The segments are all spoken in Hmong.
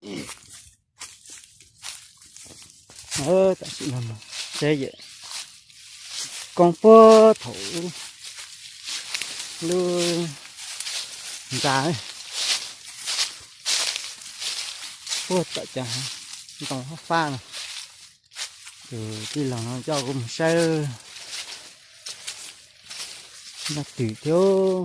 Tam sim no seb yawm koob puag thaum lub ntxa puag tom cov ntoo fab fab no, tus tij laug no coj kuv mus saib noj twm thiab.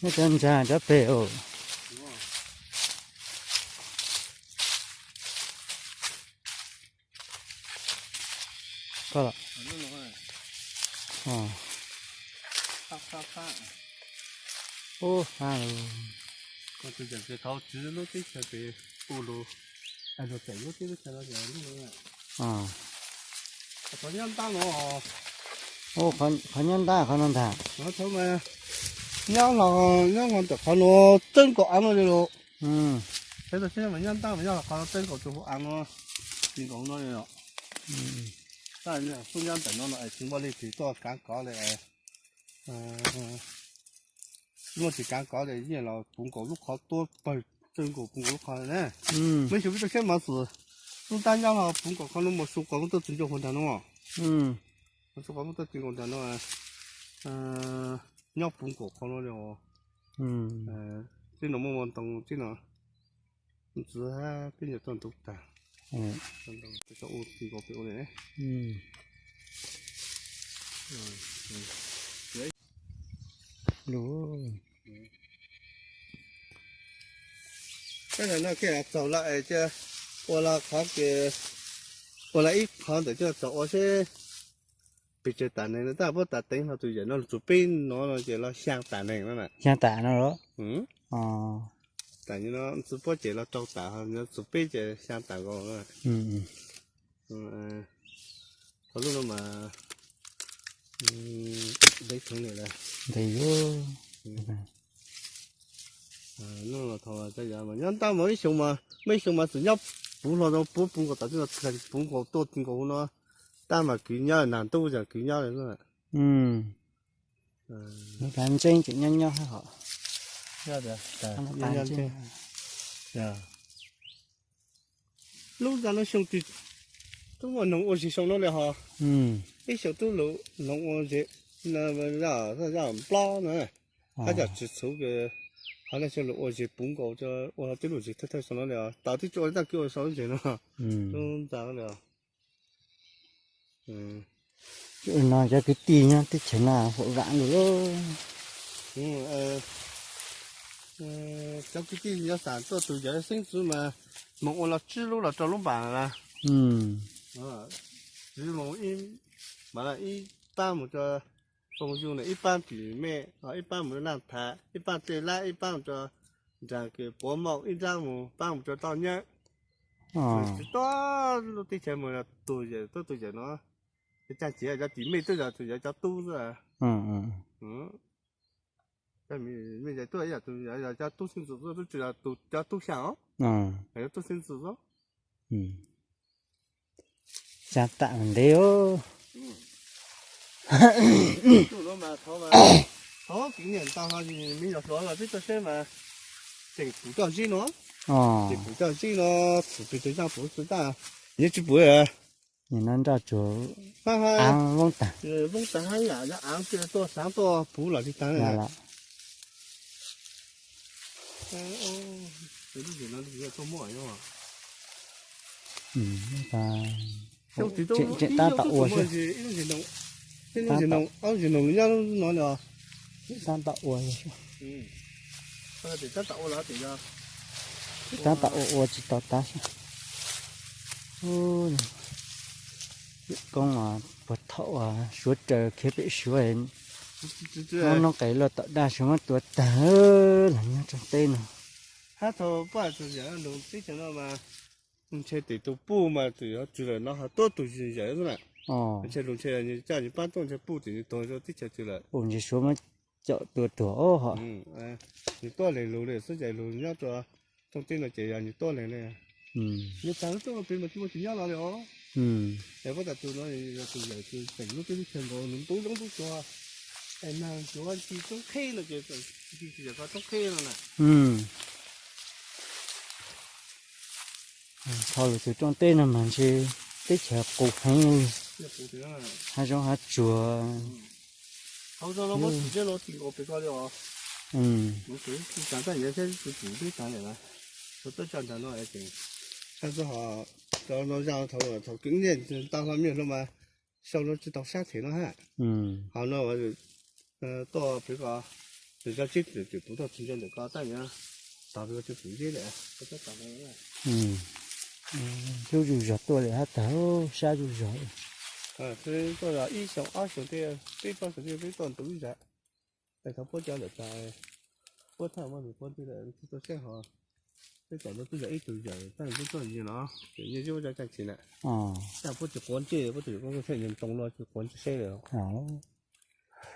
Nyob cov ntsa cov pem os. Koj los. Ub, fab lawm. Tus yawm pem thaum txwv lub teb chaws pem ua lus, lus txawm lub teb lub chaw no yog lub no. Qhov nyob ntab no, qhov nyob ntab qhov no ntag. Nyob los nyob los ntawm qhov no txawb nkaus av no li los. Peb tau siab mas nyob ntab mas nyob los qhov no txawb nkaus tus hauv av no, tsis nkaus no li os. Tab sis nyob ntawm no no es tsis muaj leej twg tuaj kav kov li. Muaj tsis kav kov li, yeej los puv nkaus lub qhov tuaj pawg txawb nkaus puv nkaus lub qhov na. Muaj ib xyoo peb tau siab mas xwm lub ntab nyob los puv nkaus qhov no mus su qhov lub tuaj txawb nkaus hauv ntag no. Mus su qhov lub tuaj txawb nkaus ntag no. Nyob puv nkaus qhov no li os. Txij no muaj mus ntoo txij no. Ntxwv hab peb nyuam txoj ntug tag. Ntoo txoj ua txij nkaus pem ua li ne. Lus. Peb no kiag txaus lawm es cia ua los qhov ke, ua los ib qhov ntawm coj txaus ua seb pes tsawg tas neeg no, tab puab tas teev hlo tus yawm no txug peb no no ces los xyaa tas neeg no na. Xyaa tas no los? Tas no txug puab ces los rau tas, txug peb ces xyaa tas nkaus na. Qhov lub no mas ntev kheev li lawm. Ntev. Nub los thaum tas yog mas nyob ntab mas ib xyoo mas, muaj ib xyoo mas txawm nyob puv hlo rau puab puv nkaus tom txij no, puv nkaus tuaj txij nkaus hauv no, tab mas kwv nyob nag ntub yog kwv nyob li. Lub ntxa ntseeb tseem nyob nyob hab hos. Lub ntxa no xyoo twg tub muaj noog ua zis xyoo no li hos. Ib xyoo tub noog ua zis, zaj nplob na, hab cov tsis txhuv, hov no xyoo lug ua zis puv nkaus ua tib lub zis thawj thawj xyoo no li os, tau tib tsuas ua tag kis ua xyoo lub zis no. Lub ntxa no li os. No cov kwv tij nyob teb chaws no huam vam lug. Cov kwv tij nyob xam tuaj tus yawm xeeb ntxwv mas moog ua los tsib lub los rau lub npam na. Txwv moog ib, mas ib pab mus rau Foom Yug na, ib pab Pim Mej, ib pab mus rau Naj Tham, ib pab Dlej Lab, ib pab mus rau nraag kws Puav Mauj, ib nraab mus pab mus rau Toj Nyab. Txwv tuaj lub teb chaws mus tus yawm, tuaj tus yawm no. Caag ces cov Pim Mej tuaj yog tus yawm cov tub xwb. Mej tuaj yog tus yawm cov tub xeeb ntxwv xwb, tub tsi yog tus cov tub xyaa os. Yog tub xeeb ntxwv xwb. Xyaa tam ntev. Thov kwv niam ntau no, me nyuam hluav los peb tuaj saib mas tseem puv coj zib no. Tseem puv coj zib no, txhum pes tsawg zaaj puv tsi tag, nyob tsis puv. Nim no nroj tsuag, aav voob taag. Voob taag hab yam yog aav tuaj saav tuaj puv los tsi taag. Tseem tab tom ua, tab tom ua, tab tom ua ua tsis tau tab. Koob puag thaum suav raws khiav pem suav, noob qes luaj tom daj suav muab tua taag los nyob tsoom teb no. Hab thaum poj teb chaws no mas Ntshe tim tus puj mas tus yuav tswv lawm no ho tuaj tus yawm xwb na. Ntshe lus ntshe coj nws pab tuaj ntshe puj tim nws tuag rau teb chaws twg lawm. Ntshe Suav muab coj tua tuag os ho. Nws tuaj lees lus li xwb ces lus nyob rau rooj teb no ces yog nws tuaj lees li. Nws tag lub rooj pem mas tsis muaj tus nyob los li os. Es puab tas tus no yog tus yawm tus teem lub teb lub chaw nkaus nws ntub zoo ntub tuag. Es nag ncuav nti roob qheb no ces nti tsis yam qhov roob qheb no na. Thaum lwm tus rooj teb no mas ntshe teb chaws qus heev li, hav zoov hav tsuag. Thaum no zaj thaum thaum kwv nyiaj tau hlo miaj hlo mas sau no tsis tau sab them no ha. Hauv no tuaj pem ko, nws zaj tsib twm twm puv tau tsis ntsia ntawm ko tab yog tog pem ko tsis puv zeb lawm. Hlub zuj zog tuaj lawm hab tag, sab zuj zog. Tuaj ib xyoo ob xyoo thiab peb plaub xyoo thiab peb tuaj ntau ib zag. Es thaum puab cov ntawm tas, puab thaj muaj nws puab ntij lawm tsis tuaj seb ho. Peb tom no twb yog ib tug yawm tab twb tuaj ntsia no, ces nyiaj zeb muab coj caij tsis na. Tab puab tsis quav ntsej, puab tus yawm koob koob seb nws ntoo no tsis quav ntsej seb lawm.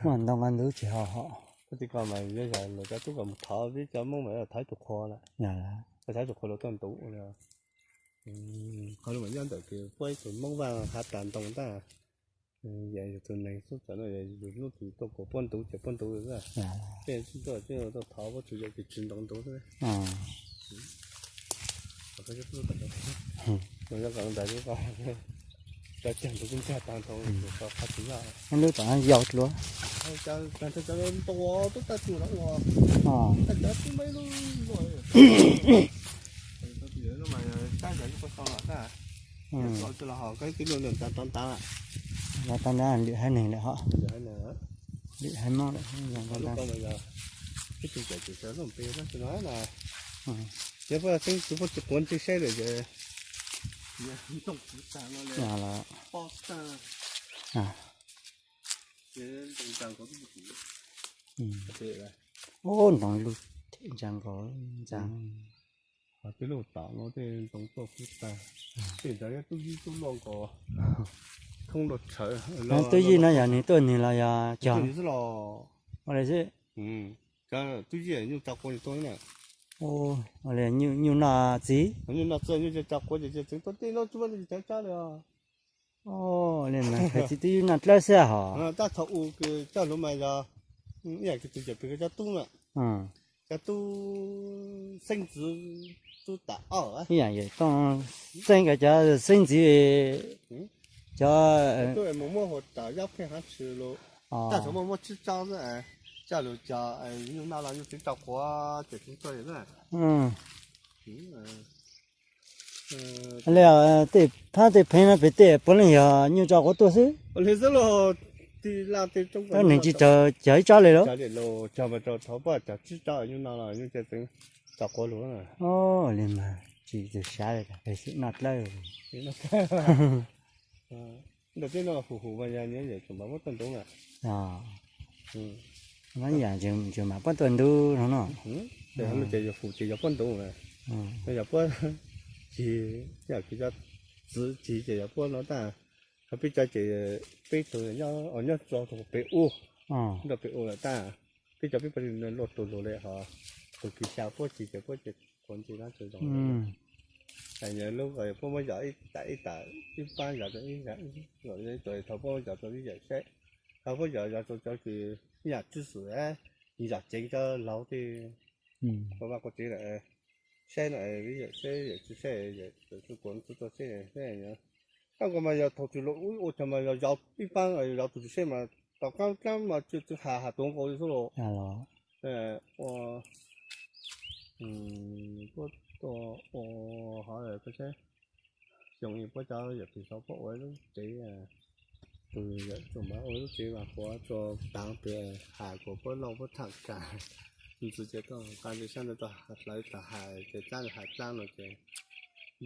Muaj ntoo nqa ntub tsis ho ho. Puab tsis ko mas yog lawv cov tub kom mus thov, peb cov Hmoob mas thov ib tug qhua lawm. Thov ib tug qhua los tuaj ntuv li. Qhov lus mas nyob ntawm ces puab ib tug Hmoob Vaj hav tas ntoo ntag. Yog yus tus neeg xub cov no yus hnub twg tuaj kuas puab ntuv ces puab ntuv xwb. Tej xub tuaj tej tuaj thov puab tsuas yog ces tsis ntoo ntuv xwb. Cov cag ntawd cov cag ntawd kuj ncag tag ntoo, qhov tsis yog. Lub tom yau dluav. Cov ntoo tuaj tag tsuas lawm ua, cov tub me lub luaj. Sab ntawd koj sau los tag, los tsis los ho koj ib tug luaj ntawm tag tod ntag. Los tag ntag, lwm haiv neeg lawm ho. Lwm haiv Hmoob lawm. Ib tug cawm ces sawv lub npe no tsis no na. Ces puab tseeb tsis puab tsis quav ntsej saib lawm ces. Ub, ntoo lug ntsa nkaus ntsa. Ho tej lub tom no tej ntoo tuaj kub tag. Tej ntawd yog tub yib tub luaj nkaus, thoob luaj tshawv. Tub yib no yog nws tuaj nws los yog cog? Ua li xwb. Tub yib nyuj tso quav nws tuaj na. Ua li nyuj noj txiv? Nyuj noj txiv, nyuj tso quav ces tseem tuaj tej no tsis muaj li tsav tsab li os. Li mas thaum txiv twb yug noj dlawb xwb hos. Tab thaum u kws coj lug mas yog ib yam kws tus yawm pem kws cov tub na, cov tub xeeb ntxwv tub tas ob. Ib yam yawm Tooj xeeb kws cov xeeb ntxwv, cov tub mus muab hu tas yab pheej hav tshwm lug, tab thaum muaj muab tsib tsob xwb, coj lug cog nyuj noj los nyuj txiv tso quav ces txiv tuaj li na. Li tej phab tej pheej no pem tej puav leej yog nyuj tso quav tuaj xwb. Li xwb los, neeg tsis tau cog ib tsob li los? Cog mas rau thaum puab cog tsib tsob nyuj no los nyuj tseem tso quav lug. Li mas tsis txawj saib li, peb sim noj dlawb. Ntawm tej no hum hum mas yog nws yawm tseem mam puab tuaj ntuv na. Yam tseem mam puab tuaj ntuv no no. Ces yog hum ces yog puab ntuv na. Yog puab cig, yam kws cov txwv cig ces yog puab no tag. Ho peb cov ces peb tug nyob tso tug pem ub, nrog pem ub lawm tag. Peb cov peb puab luaj tug lug li ho, tug kis xya puab cig ces puab ces quav ntsej dlaab tsi zoo. Yog lub ko puab muab yos ib tam ib tam, ib paab yos rau ib yam, thaum puab yos rau ib yam saib, thaum puab yos yos rau cov kws ib yam tswj xwm, yos ceev cov laug tej, puab vaj quav tsev lawm, saib no ib yam saib yam tsi saib, yam tsi kuas tsi tuaj saib saib. Tab ko mas yog thaum twg los ua cas mas yog yos ib paab yos tus tsis saib mas tom qaab dlaab mas tsi txwv has has tuav nkaus li xwb los. Ua, puab tuaj ua hov saib, xyoo puab cov yawm pem xov puab ua lub tsev, tus yawm tsuas mas ua lub tsev mas puab tsuas taav pem has kuas puab lauj puab thaam kam, ntxiv ces tuaj nqa nti sab ntawd tuaj hlawv tas has ces txaab has txaab no ces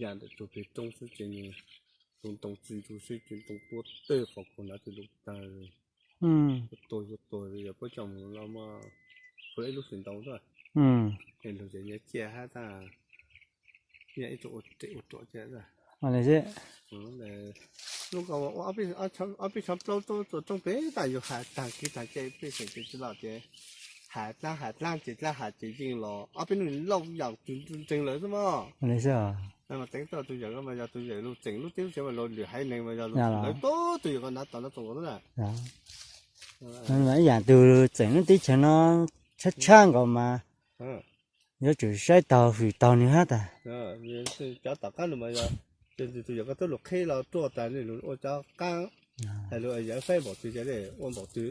yam ntawm tug pem roob xwb ces nws tus ntoo txi ntsu sib tsi ntoo tuab teg qhov kuv hnav tsis lug tag. Tuag yuav tuag yog puab coj mus los mas, kuv ib lub xim ntoo tuaj, es lug ces nyiav ciaj hab tag. Ua li xwb. Lub ko ua ob peb xyoo plaub tuaj txog rooj pem tas yus has tag kiv tag ces pej xeem ces tsis los ces has dlaab has dlaab ces dlaab has ces yeej los ob peb nub lauj yaus tus ntseeg lawm xwb mog. Ua li xwb os. Mas teev tuaj tus yawm mas yog tus yawm lug tseem lub teb lub chaw mas lawv lwm haiv neeg mas yog lawv tuaj tus yawm ko nav tom no txoom nkaus xwb na. Ib yam tus tseem lub teb chaws no tshab tshab nkaus mas yuav tsum saib taug hwm taug nws hab tas. Cov tom qab no mas yog tus yawm ko tuaj lug qheb los ruaj tas nej lug ua cov qaab hais lug yawm saib npaum twg ces ua npaum twg.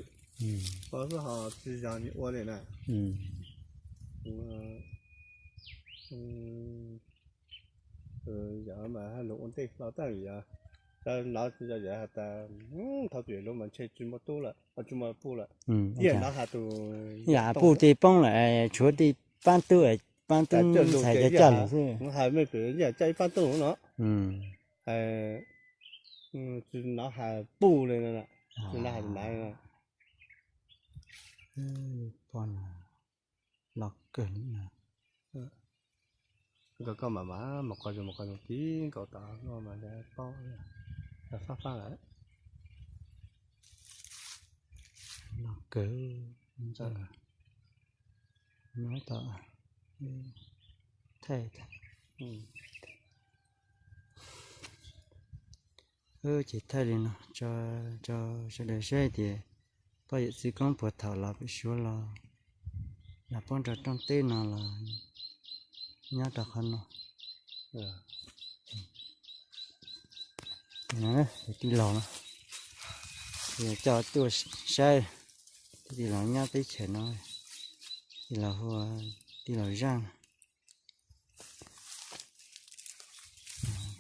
Ua xwb ho tsis yog nws ua li na. Yog mas lug ua ntej hlo tag yog, no tsis yog yawm has tas thaum twg lug mas ntshe tsis muaj tub lawm, tsis muaj puj lawm. Ib yam no has tus, ib yam puj tej poob lawm, tshuav tej paab tub, paab tub ntxhais coj coj lug xwb. Has mej pem ib yam coj ib paab tub no. Tsis nov has puj li no, tsis nov has tus nav li no. Poj no los kawg li no. Koj, koj mam mam mus qhov zoo mus qhov zoo tib nkaus tom no mas paub, fab fab lawm. Los kawg, no tom thaij, ces thaij li no tso, tso sawv daws saib tias poj yawm txiv koob puag thaum los pem suav los, los poob rau rooj teb no los nyob rau qhov no. Tij laug no, coj tuaj saib, tij laug nyob teb chaws no, tij laug hu ua tij laug Zaaj.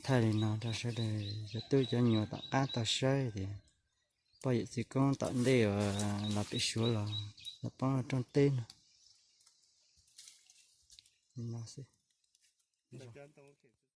Thaij li no rau sawv daws cov tub cov nyuam tom qab tau saib tias poj yawm txiv koob tom ntej uas los pem suav los, los poob rooj teb no. Li no xwb.